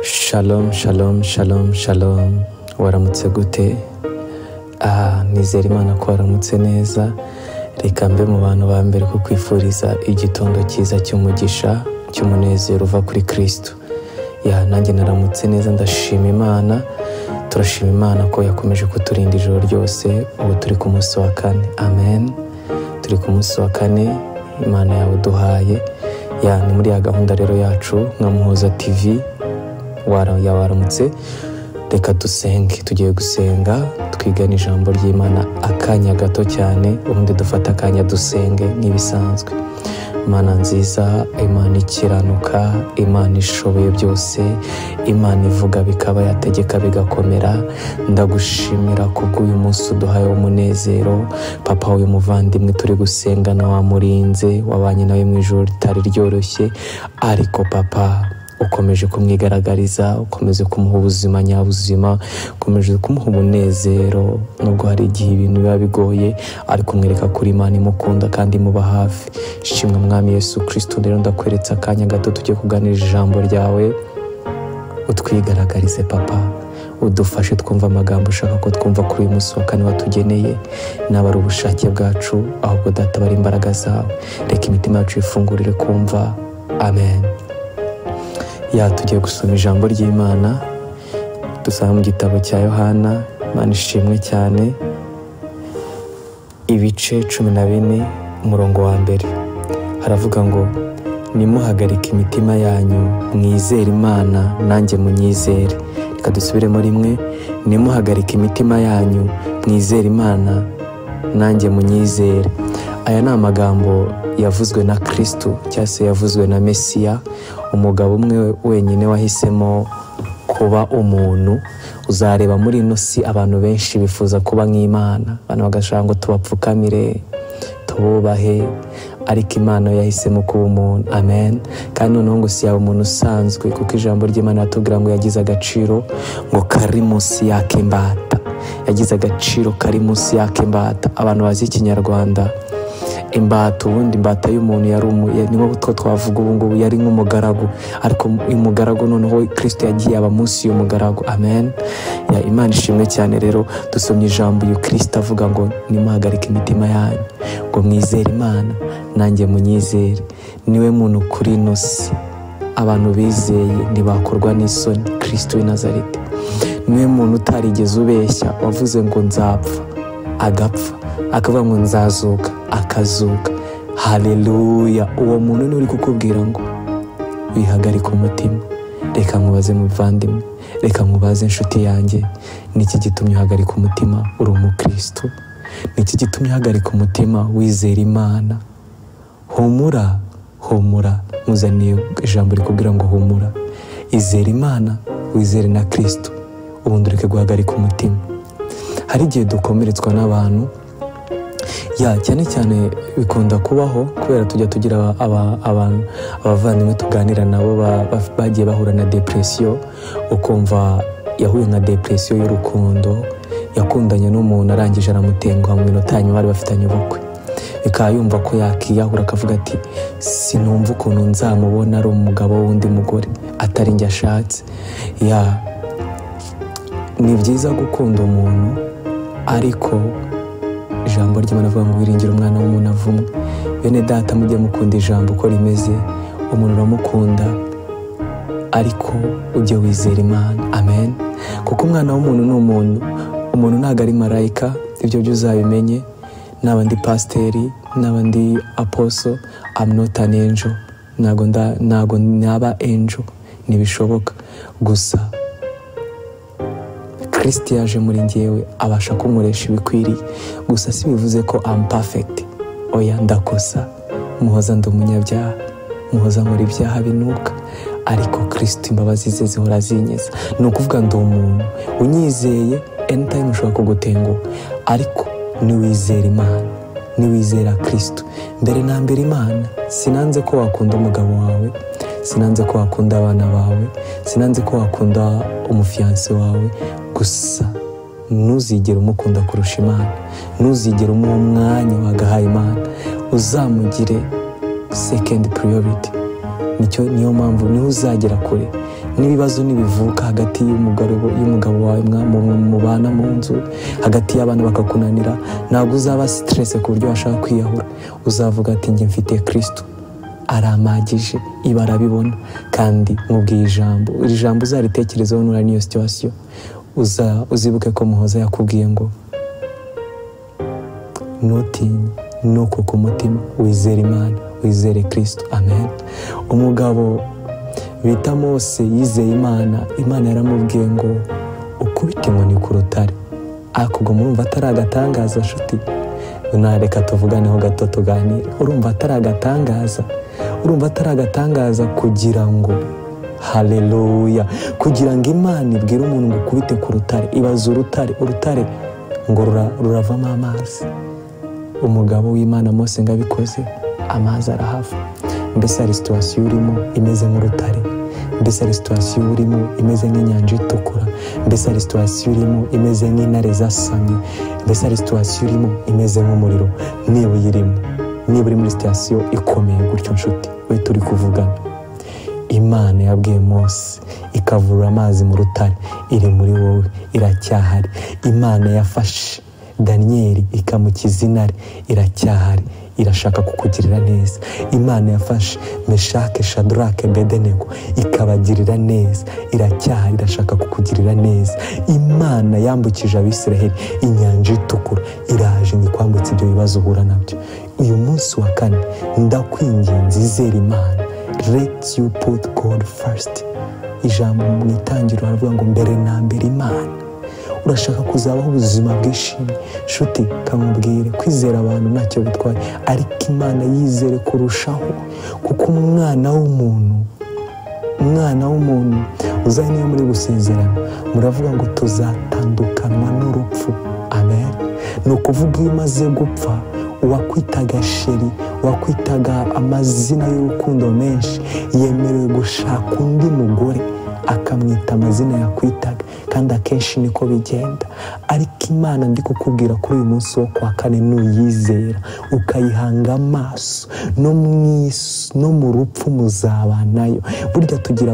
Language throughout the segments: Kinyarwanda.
Shalom, shalom, shalom, shalom. Waramutse gute? Nizera Imana ko waramutse neza. Reka mbe mu bantu ba mbere kukwifuriza igitondo cyiza cy'umugisha, cy'umunezero uva kuri Kristo. Ya, nanjye naramutse neza, ndashima Imana. Turashima Imana ko yakomeje kuturinda ijoro ryose. Ubu turi ku munsi wa kane. Amen. Turi ku munsi wa kane, Imana yawe uduhaye. Ya, ni muri ya gahunda rero yacu nka Muhoza TV. Waramutse, reka dusenge. Tugiye gusenga twigana ijambo ry'Imana akanya gato cyane, ubundi dufata akanya dusenge nk'ibisanzwe. Imana nziza, Imana ikiranuka, Imana ishoboye byose, Imana ivuga bikaba, yategeka bigakomera. Ndagushimira kubw'uyu munsi uduhaye w'umunezero. Papa, uyu muvandimwe turi gusengana wamurinze, wabanye nawe mu ijoro ritari ryoroshye, ariko papa ukomeje kumwigaragariza, ukomeje kumuha ubuzima nyabuzima, ukomeje kumuha umunezero, nubwo hari igihe ibintu biba bigoye, ariko umwereka kuri Imana imukunda kandi imuba hafi. Shimwa Mwami Yesu Kristo. Rero ndakweretse akanya gato tujye kuganira ijambo ryawe, utwigaragarize papa, udufashe twumva amagambo ushaka ko twumva kuri uyu munsi wa kane watugeneye. Naba ari ubushake bwacu, ahubwo data bari imbaraga zawe. Reka imitima yacu ifungurire kumva. Amen. Ya, tugiye gusoma ijambo ry'Imana dusanga mu gitabo cya Yohana. Imana ishimwe cyane. Ibice 14 umurongo wa mbere haravuga ngo: nimuhagarike imitima yanyu, mwizere Imana nanjye munyizere. Reka dusubiremo rimwe: nimuhagarike imitima yanyu, mwizere Imana nanjye munyizere. Aya ni amagambo yavuzwe na Kristo, cyangwa se yavuzwe na Mesiya, umugabo umwe wenyine wahisemo kuba umuntu. Uzareba muri ino si abantu benshi bifuza kuba nk'Imana, abantu bagashaka ngo tubapfukamire, tububahe, ariko Imana yahisemo kuba umuntu. Amen. Kandi noneho ngo si yaba umuntu usanzwe, kuko ijambo ry'Imana ratubwira ngo yagize agaciro ngo kari munsi y'ak'imbata. Yagize agaciro kari munsi y'ak'imbata. Abantu bazi ikinyarwanda, imbata, ubundi imbata y'umuntu yari ni nko twavuga ubu ngubu, yari nk'umugaragu, ariko umugaragu noneho Kristo yagiye aba munsi y'umugaragu. Amen. Ya, Imana ishimwe cyane. Rero dusomye ijambo uyu Kristo avuga ngo nimuhagarike imitima yanyu, ngo mwizere Imana nanjye munyizere. Niwe muntu kuri ino si abantu bizeye ntibakorwa n'isoni, Kristo w'i Nazareti. Niwe muntu utarigeze ubeshya, wavuze ngo nzapfa agapfa, akavuga ngo nzazuka akazuka. Haleluya. Uwo muntu ni uri kukubwira ngo wihagarike umutima. Reka nkubaze muvandimwe, reka nkubaze inshuti yanjye, niki gitumye uhagarika umutima uri umukristo? Niki gitumye uhagarika umutima wizera Imana? Humura, humura. Muzaniye ijambo rikubwira ngo humura, izere Imana, wizere na Kristo, ubundi ureke guhagarika umutima. Hari igihe dukomeretswa n'abantu, ya cyane cyane bikunda kubaho kubera tujya tugira abantu abavandimwe tuganira nabo bagiye bahura na depression, ukumva yahuye na depression y'urukundo, yakundanye n'umuntu arangije aramutenguha mu minota ya nyuma bari bafitanye ubukwe, bikaba yumva ko yakiyahura, akavuga ati sinumva ukuntu nzamubona ari umugabo w'undi mugore atari njye ashatse. Ya, ni byiza gukunda umuntu, ariko ijambo ry'Imana avuga ngo wiringire umwana w'umuntu avumwe. Bene data, mujye mukunda ijambo uko rimeze. Umuntu uramukunda, ariko ujye wizera Imana. Amen. Kuko umwana w'umuntu ni umuntu, umuntu ntabwo ari marayika, ibyo byo uzabimenye. Naba ndi pasiteri, naba ndi aposo, I'm not an angel. Ntabwo naba angel, ntibishoboka. Gusa Kristo yaje muri njyewe, abasha kunkoresha ibikwiriye. Gusa si bivuze ko I'm perfect. Oya, ndakosa, muhoza ndi umunyabyaha, muhoza nkora ibyaha binuka, ariko Kristo imbabazi ze zihora zinyeza. Ni ukuvuga ndi umuntu unyizeye, anytime ushobora kugutenguha, ariko niwizera Imana, niwizera Kristo mbere na mbere Imana. Sinanze ko wakunda umugabo wawe, sinanze ko wakunda abana bawe, sinanze ko wakunda umufiyanse wawe, gusa ntuzigere umukunda kurusha Imana, ntuzigere umuha umwanya wagahaye Imana, uzamugire second priority. Niyo mpamvu niho uzagera kure. N'ibibazo nibivuka hagati y'umugabo wawe mubana mu nzu, hagati y'abana bakakunanira, ntabwo uzaba stress ku buryo washaka kwiyahura. Uzavuga ati njye mfite Kristo aramagije, iba arabibona. Kandi mubwiye ijambo, iri jambo uzaritekerezaho nura n'iyo situation, uzibuke ko Muhoza yakubwiye ngo ntutinye, nuko ku mutima wizere Imana, wizere Kristo. Amen. Umugabo bita Mose yizeye Imana, Imana yaramubwiye ngo ukubite inkoni ku rutare. Ariko ubwo murumva atari agatangaza nshuti? Nareka tuvuganeho gato tuganire. Urumva atari agatangaza? Urumva atari agatangaza kugira ngo haleluya, kugira ngo Imana ibwire umuntu ngo ukubite ku rutare. Ibaza urutare, urutare ngo ruravamo amazi. Umugabo w'Imana Mose ngo abikoze, amazi arahava. Mbese hari situation urimo imeze nk'urutare? Mbese hari situation urimo imeze nk'inyanja itukura? Mbese hari situation urimo imeze nk'intare zasamye? Mbese hari situation urimo imeze nk'umuriro? Niba uyirimo, niba uri muri situation ikomeye gutyo nshuti, we turi kuvugana, Imana yabwiye Mose ikavura amazi mu rutare, iri muri wowe, iracyahari. Imana yafashe Daniyeli ikamukiza intare, iracyahari, irashaka kukugirira neza. Imana yafashe Meshake, Shadrake, Bedenego ikabagirira neza, iracyahari, irashaka kukugirira neza. Imana yambukije Abisiraheli inyanja itukura, iraje ngo ikwambutse ibyo bibazo uhura nabyo. Uyu munsi wa kane ndakwinginze, izere Imana. Let you put God first. Ijambo mu itangiriro baravuga ngo mbere na mbere Imana. Urashaka kuzabaho ubuzima bwishimye nshuti, kamubwire kwizera abantu ntacyo bitwaye, ariko Imana yizere kurushaho, kuko umwana w'umuntu uzaye niyo muri gusezerana muravuga ngo tuzatandukanwa n'urupfu. Amen. Ni ukuvuga iyo umaze gupfa, uwakwitaga sheri, uwakwitaga amazina y'urukundo menshi, yemerewe gushaka undi mugore akamwita amazina yakwitaga, kandi akenshi niko bigenda. Ariko Imana ndi kukubwira kuri uyu munsi wo kwa kane, nuyizera ukayihanga amaso, no mu isi no mu rupfu muzabanayo. Burya tugira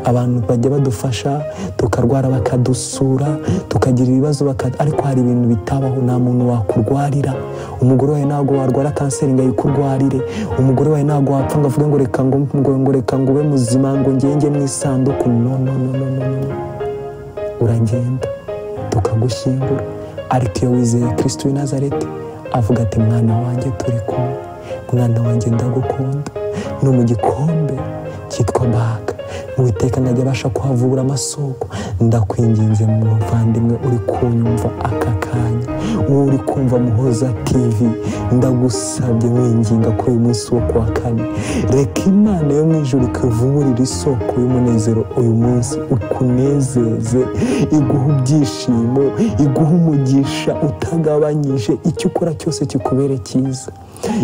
abantu bajya badufasha, tukarwara bakadusura, tukagira ibibazo, ariko hari ibintu bitabaho. Nta muntu wakurwarira. Umugore wawe ntabwo warwara kanseri ngo ayikurwarire. Umugore wawe ntabwo wapfa ngo avuge ngo reka ngo reka ngo ube muzima ngo ngenge mu isanduku. No, no, no, no, no. Uragenda tukagushyingura. Ariko iyo wizeye Kristo w'i Nazareti, avuga ati mwana wanjye turi kumwe, mwana wanjye ndagukunda. No mu gikombe cyitwa Baka, Uwiteka najya abasha kuhavubura amasoko. Ndakwinginze muvandimwe uri kunyumva aka kanya, wowe uri kumva Muhoza TV, ndagusabye mwinginga kuri uyu munsi wo kuwa kane, reka Imana yo mu ijuru ikuvuburire isoko y'umunezero uyu munsi, ukunezeze, iguhe ibyishimo, iguhe umugisha utagabanyije. Icyo ukora cyose kikubere cyiza,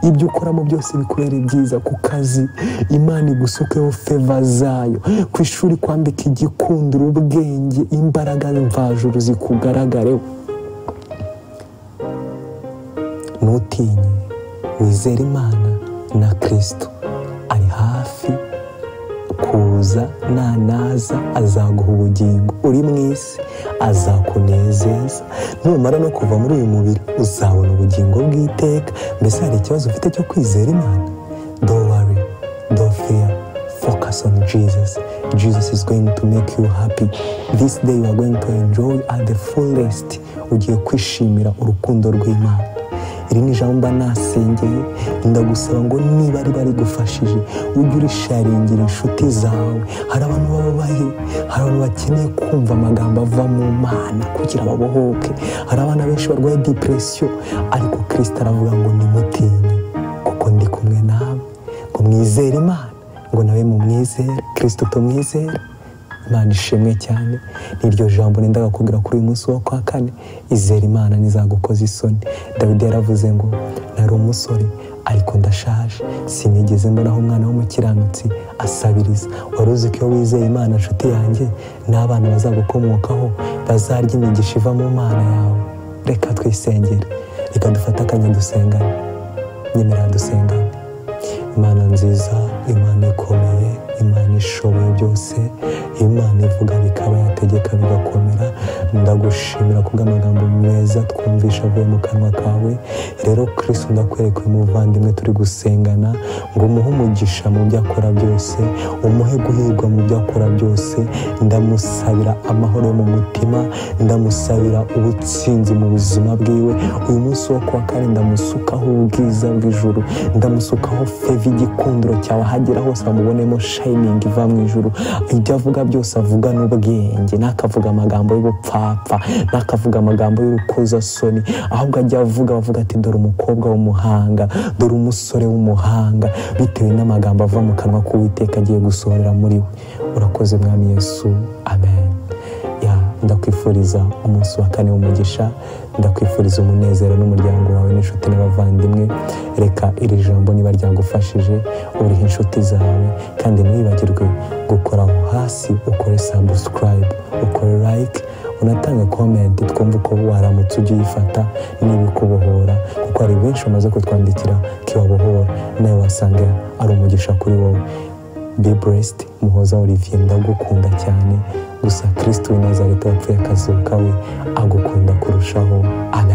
ibyo ukoramo byose bikubere byiza. Ku kazi Imana igusukeho feva zayo, ku ishuri kwambika igikundiro, ubwenge, imbaraga mvajuru zikugaragareho. Ntutinye, wizere Imana na Kristo ari hafi kuza. Nanaza azaguha ubugingo. Uri mu isi azakunezeza. Numara no kuva muri uyu mubiri uzabona ubugingo bw'iteka. Mbese hari ikibazo ufite cyo kwizera Imana? Don't worry, don't fear, focus on Jesus. Jesus is going to make you happy. This day you are going to enjoy at the fullest. Ugiye kwishimira urukundo rw'Imana. Iri ni ijambo nasengeye, ndagusaba ngo niba riba rigufashije ujye urisharingira inshuti zawe. Hari abantu bababaye, hari abantu bakeneye kumva amagambo ava mu Mana kugira babohoke. Hari abana benshi barwaye depression, ariko Kristo aravuga ngo nimutinye kuko ndi kumwe nawe, ngo mwizere Imana, ngo nawe mumwizere. Kristo tumwizere. Imana ishimwe cyane. N'iryo jambo nendaga kubwira kuri uyu munsi wo kwa kane, izere Imana ntizagukoza isoni. Dawidi yaravuze ngo nari umusore ariko ndashaje, sinigeze mbonaho umwana w'umukiranutsi asabiriza. Wari uzi ko iyo wizeye Imana nshuti yanjye, n'abana bazagukomokaho bazarya imigisha iva mu Mana yawe. Reka twisengere, reka dufate akanya dusengane. Nyemerera dusengane. Imana nziza, Imana ikomeye, Imana ishoboye byose, Imana ivuga bikaba, yategeka bigakomera. Ndagushimira kubw'amagambo meza twumvisha avuye mu kanwa kawe. Rero Kristo, ndakwereka uyu muvandimwe turi gusengana ngo umuhe umugisha mu byo akora byose, umuhe guhirwa mu byo akora byose. Ndamusabira amahoro yo mu mutima, ndamusabira ubutsinzi mu buzima bwiwe. Uyu munsi wo kuwa kane ndamusukaho ubwiza bw'ijuru, ndamusukaho favor, igikundiro cyawe, ahagera hose bamubonemo shining iva mu ijuru. Ibyo avuga byose avuga n'ubwenge, ntakavuga amagambo y'ubupfapfa, ntakavuga amagambo y'urukozasoni, ahubwo ajya avuga bavuga ati dore umukobwa w'umuhanga, dore umusore w'umuhanga, bitewe n'amagambo ava mu kanwa k'Uwiteka agiye gusohorera muri we. Urakoze Mwami Yesu, amen. Ya, ndakwifuriza umunsi wa kane w'umugisha, ndakwifuriza umunezero n'umuryango wawe n'inshuti n'abavandimwe. Reka iri jambo niba ryagufashije urihe inshuti zawe, kandi ntiwibagirwe gukora aho hasi ukore subscribe, ukore like, unatange comment twumve uko waramutse ujya uyifata niba ikubohora, kuko hari benshi bamaze kutwandikira ko ibabohora, nawe wasanga ari umugisha kuri wowe. Be blessed. Muhoza Olivier, ndagukunda cyane. Gusa Kristo w'i Nazareti wapfuye akazuka we agukunda kurushaho. Amen.